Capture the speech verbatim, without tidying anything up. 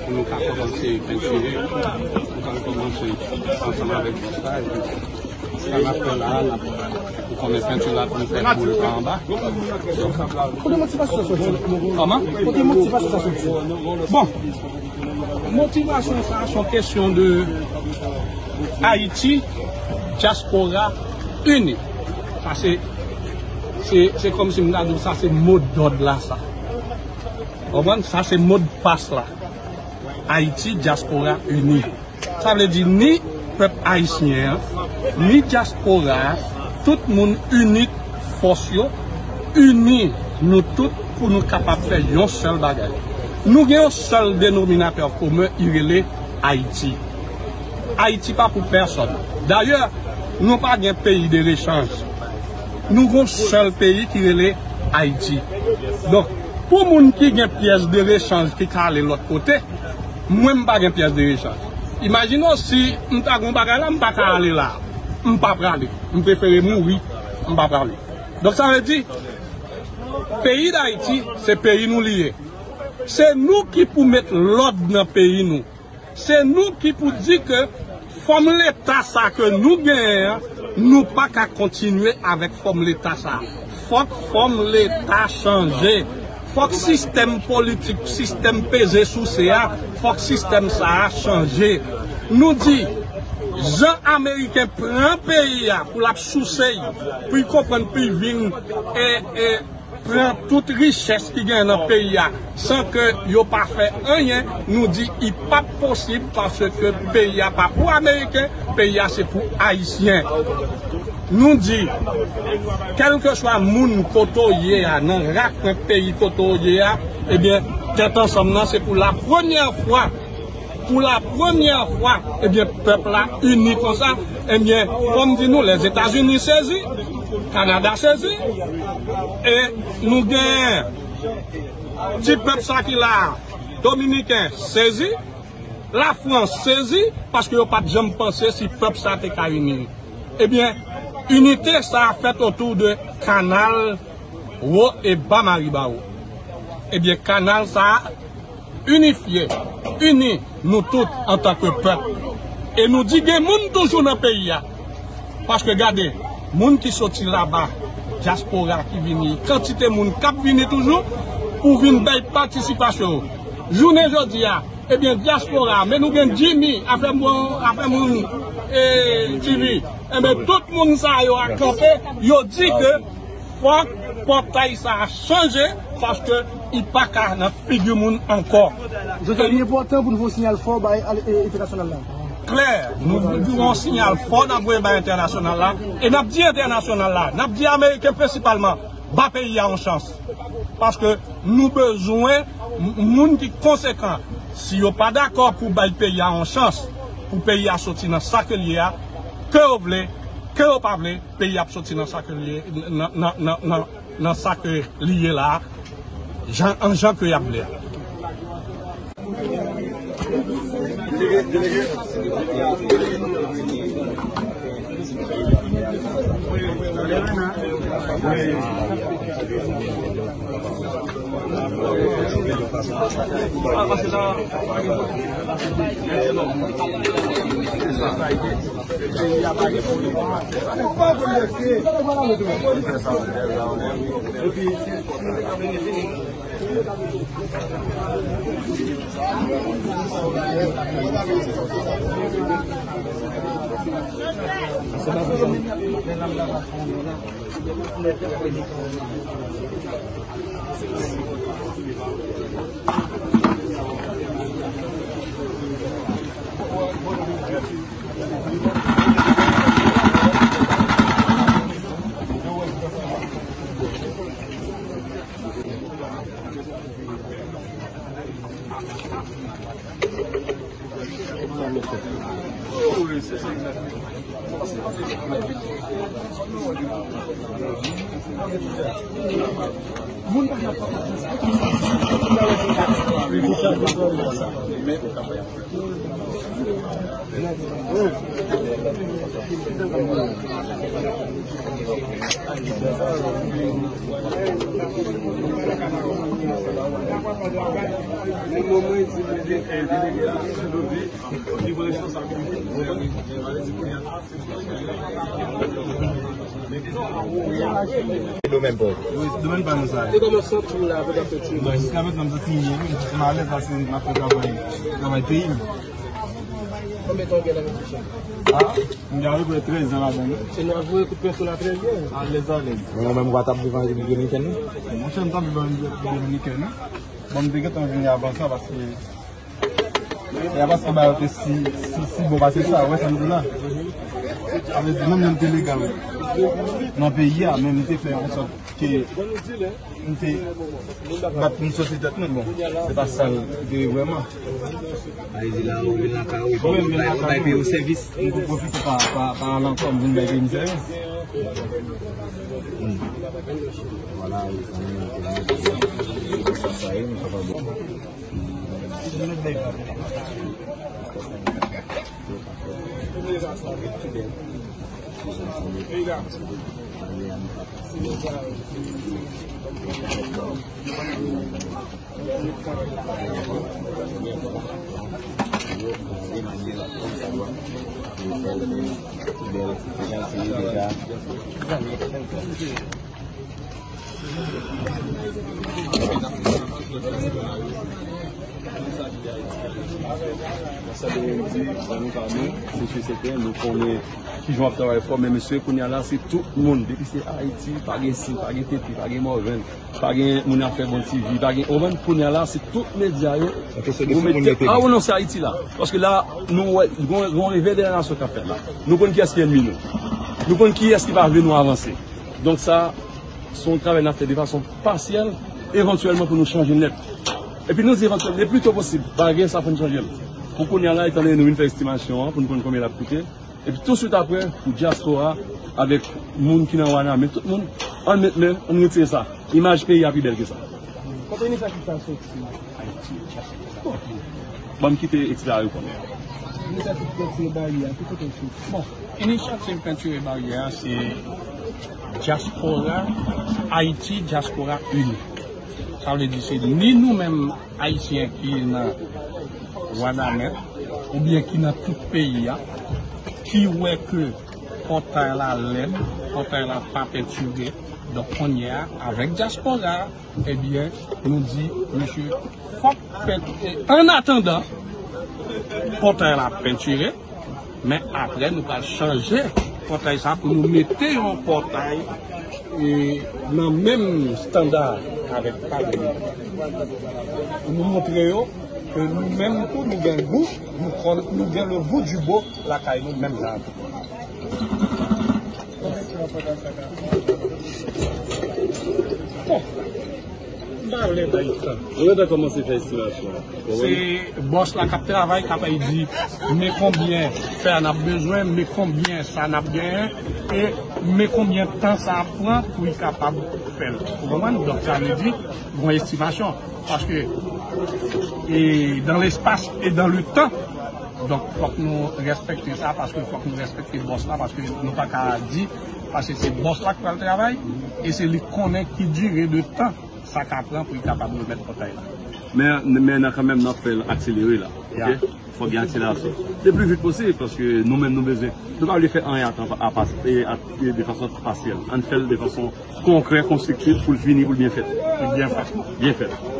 Pou nou ka kòmanse pentire, nou ka kòmanse ansanm avèk bòs la, epi sa n ap fè la a, n ap, ou konnen penti la pou nou fè pou l pa anba. Kote motivasyon sa soti? Kòman? Kote motivasyon sa soti? Bon, motivasyon sa a se yon kesyon de Ayiti, dyaspora ini. Sa se, se, se kòmsi m ta di w sa se modòd la sa. Konprann? Sa se modpas la. Ayiti, dyaspora ini. Sa vle di ni pèp ayisyen an, ni dyaspora a, tout moun ini fòs yo, ini nou tout pou nou kapab fè yon sèl bagay. Nou gen yon sèl denominatè komen, i rele Ayiti. Ayiti pa pou pèsòn. Dayè, nou pa gen peyi de rechanj. Nou gon sèl peyi ki rele Ayiti. Donk, pou moun ki gen pyès de rechanj ki ka ale lòt kote, mwen m pa gen pyès de rechanj. Imajine w si m ta gon bagay la, m pa ka ale la. M pa prale. M prefere mouri, m pa prale. Donk, sa vle di, peyi Dayiti, se peyi nou li ye. Se nou ki pou met lòd nan peyi nou. Se nou ki pou di ke fòm leta sa ke nou genyen an, nou pa ka kontinye avèk fòm leta sa. Fòk fòm leta chanje. Fòk sistèm politik, sistèm peze souse a, fòk sistèm sa a chanje. Nou di, jan Ameriken pran peyi a pou l ap souse l, pou l konprann, pou l vin, e, e, pran tout richès ki gen nan peyi a san ke yo pa fè anyen, nou di i p ap posib paske peyi a pa pou Ameriken, peyi a se pou Ayisyen. Nou di, kèlkeswa moun kote w ye a, nan rakwen peyi kote w ye a, ebyen, tèt ansanm nan, se pou la premyè fwa Pou la premyè fwa, ebyen, pèp la ini konsa. Ebyen, fò m di nou, Lèzetazini sezi, Kanada sezi, e nou gen ti pèp sa ki la, Dominiken sezi, Lafrans sezi, paske yo pa t janm panse si pèp sa te ka ini. Ebyen, inite sa a fèt otou de kanal wo e ba Maribawo. Ebyen, kanal sa a inifye, ini nou tout antanke pèp. E nou di gen moun toujou nan peyi a. Paske gade, moun ki soti laba, dyaspora ki vini, kantite moun k ap vini toujou pou vin bay patisipasyon yo. Jounen jodi a, ebyen, dyaspora, men nou gen Jimmy, afè moun, afè moun, e, T V, ebyen, tout moun sa yo a kanpe, yo di ke fòk pòtay sa a chanje, paske i pa ka nan figi moun ankò. Jodi a, li enpòtan pou nou voye yon siyal fò bay al-, e, entènasyonal la. Klè, nou, nou voye yon siyal fò n ap voye bay entènasyonal la, e n ap di entènasyonal la, n ap di Ameriken prensipalman, ba peyi a yon chans. Paske nou bezwen m-, moun ki konsekan. Si yo pa dakò pou bay peyi a yon chans, pou peyi a soti nan sa ke l ye a, ke yo vle, ke yo pa vle, peyi a ap soti nan sa ke l ye, nan, nan, nan, nan, nan sa ke li ye la a, jan, an jan ke y ap vle a. Domèn pa w. Domèn pa nou sa. Se kòman w santi w la avèk afè ti imaj? Jiska mentnan, m santi m byen, wi, m santi m alèz paske m ap fè travay, travay peyi m. Konbyen tan w gen nan medisyen? Ah, m gen apeprè trèz an ladan l, wi. E nou ap voye kout pwen sou la trè byen. Alèz, alèz. Men ou menm ou pa t ap viv an Repiblik Dominikèn, non? Monchè, m t ap viv an Repiblik Dominikèn, wi. Bon, m te gentan vini avan sa paske e a paske ba yo te si, si, si bon pase sa, wè sa m di la. Sa vle di, menm lè m te legal nan peyi a, men m te fè ansòt ke m te bat pou m soti tèt mwen, bon, se pa sa l te ye vrèman. Sa vle di la, ou vin lakay ou, epi ou bay, ou bay peyi w sèvis. M pou pwofite pa, pa, pa al ankò, m vin bay peyi m sèvis. Hmm. Vwala, mezanmi, sa, sa ye, nou kapab. Sa vle di, zanmi pa nou, se si se te, nou konnen kijan w ap travay fò, men mesye, kounye a la, se tout moun, depi se Ayiti, pa gen si, pa gen tete, pa gen mòvenn, pa gen moun ap fè bon ti vi, pa gen, ou konprann, kounye a la, se tout medya yo, ou mete, a, ou non, se Ayiti la, paske la, nou wè, gon, gon revè de la nasyon k ap fèt la, nou konn kiyès ki ènmi nou, nou konn kiyès ki pa vle nou avanse. Donk sa, se yon travay n ap fè de fason pasyèl, evantyèlman pou nou chanje nèt. Epi nou di evantyèl, le pli to posib, bagay sa fò n chanje l. Pou kounye a la, etandone nou vin fè estimasyon an, pou n konn konbyen l ap koute. Epi touswit apre, pou dyaspora, avèk moun ki nan Wanament, tout moun, ann met men, ann retire sa. Imaj peyi a pi bèl ke sa. Kote inisyativ sa soti? Ayiti. Bon, m kite ekspè a reponn. Inisyativ Penti e Baryè a, ki kote l soti? Bon, inisyativ Penti e Baryè a, se dyaspora, Ayiti, dyaspora ini. Sa vle di, se ni nou menm Ayisyen ki nan Wanament, oubyen ki nan tout peyi a, ki wè ke pòtay la lèd, pòtay la pa pentire. Donk, kounye a, avèk dyaspora a, ebyen, nou di, mesye, fòk pent-, annatandan, pòtay la pentire, men apre, nou pral chanje pòtay sa pou nou mete yon pòtay, e, nan menm estanda avèk pa de. Pou nou montre yo ke nou menm tou, nou gen gou, nou konn, nou gen le goût du beau lakay nou menm jan tou. Bon, m pa vle bay tan. Nou gentan kòmanse fè estimasyon an. Se bòs la k ap travay, k ap di, men konbyen fè a n ap bezwen, men konbyen sa n ap genyen, e men konbyen tan sa ap pran pou li kapab fè l. Ou konprann? Donk, sa vle di, gon estimasyon. Paske, e, dans l'espace et dans le temps, donk, fòk nou respekte sa, paske fòk nou respekte bòs la, paske nou pa ka di, paske se bòs la ki pral travay, e se li k konnen ki dire de tan sa ka pran pou li kapab remèt pòtay la. Men, men nan kanmenm, n ap fè l akselere la, ya, oke? Fòk gen akselerasyon. Le pli vit posib, paske nou menm nou bezwen. Nou pa vle fè anyen a tan, a pas-, e, a, e, de fason pasyèl. Ann fè l de fason konkrè, konstriktif, pou l fini, pou l byen fèt. Byen fèt. Byen fèt.